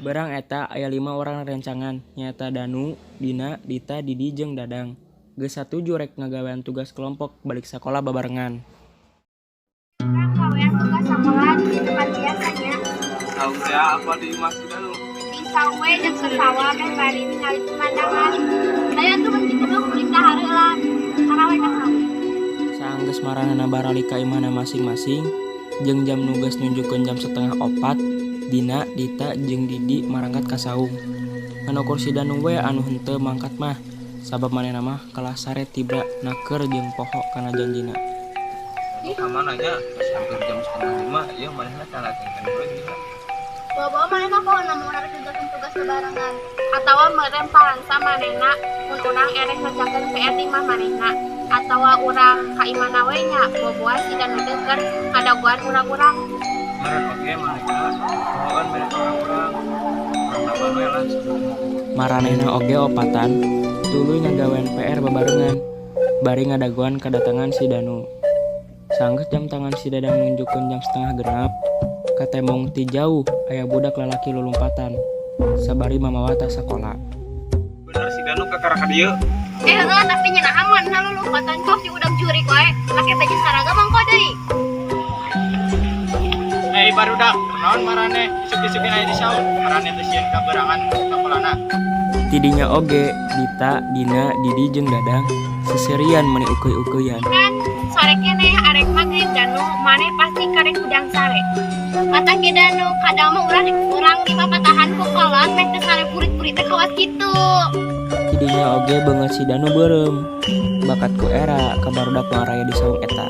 Beurang eta aya lima urang rerencangan, nyaeta Danu, Dina, Dita, Didi jeung Dadang. Geus satuju rek ngagawean tugas kelompok balik sakola babarengan. Urang gawean tugas sakola di tempat biasa nya. Saung teh apa di imah si Danu? Di saung we jeung ke sawah meh bari ningali pemandangan. Ayo atuh mun kitu mah kuring dahar heula. Kakara we ka saung. Saanggeus maranehna baralik ka imahna masing-masing, jeung jam nu geus nunjukkeun jam 3.30, Dina, Dita jeung Didi marangkat ka saung. Ngan ukur si Danu we anu henteu mangkat mah, sabab manehna mah kalah sare tibra naker jeung poho kana janjina. Danu ka mana nya? Geus hampir jam 4.30, ieu manehna can datang keneh we geuningan. Bawa-bawa manehna poho mun arek ngerjakeun tugas bebarengan. Atawa meureun paransa manehna mun urang erek ngerjakeun PR di imah manehna. Atawa urang ka imahna we nya, boboa si Danu teh keur ngadagoan urang-urang. Meureun oge manehna pohoeun mere ka urang-urang. Urang naban we lah. Maranehna oge opatan tuluy ngagawean PR babarengan, bari ngadagoan kadatangan si Danu. Saanggeus jam tangan si Dadang nunjukkeun jam 5.30, katembong ti jauh aya budak lalaki lulumpatan sabari mamawa tas sakola. Bener si Danu kakara ka dieu. Eh, heueuh, tapi nya naha manehna lulumpatan kok si udag jurig wae. Make baju saragam ongko deui. Eh, barudak, naon maraneh isuk-isukin aya di saung? Maraneh teh sieun kabeurangan sakolana? Tidinya oge Dita, Dina, Didi jeung Dadang seserian meuni ukeuy-ukeuyan. Kan sore keneh arek magrib, Danu, maneh pasti karek hudang sare. Matak ge Danu, kadang mah urang urang dipapatahan ku kolot meh teu sare burit-burit teh kawas kitu. Tidinya oge beungeut si Danu beureum, bakat ku era ka barudak nu araya di saung eta.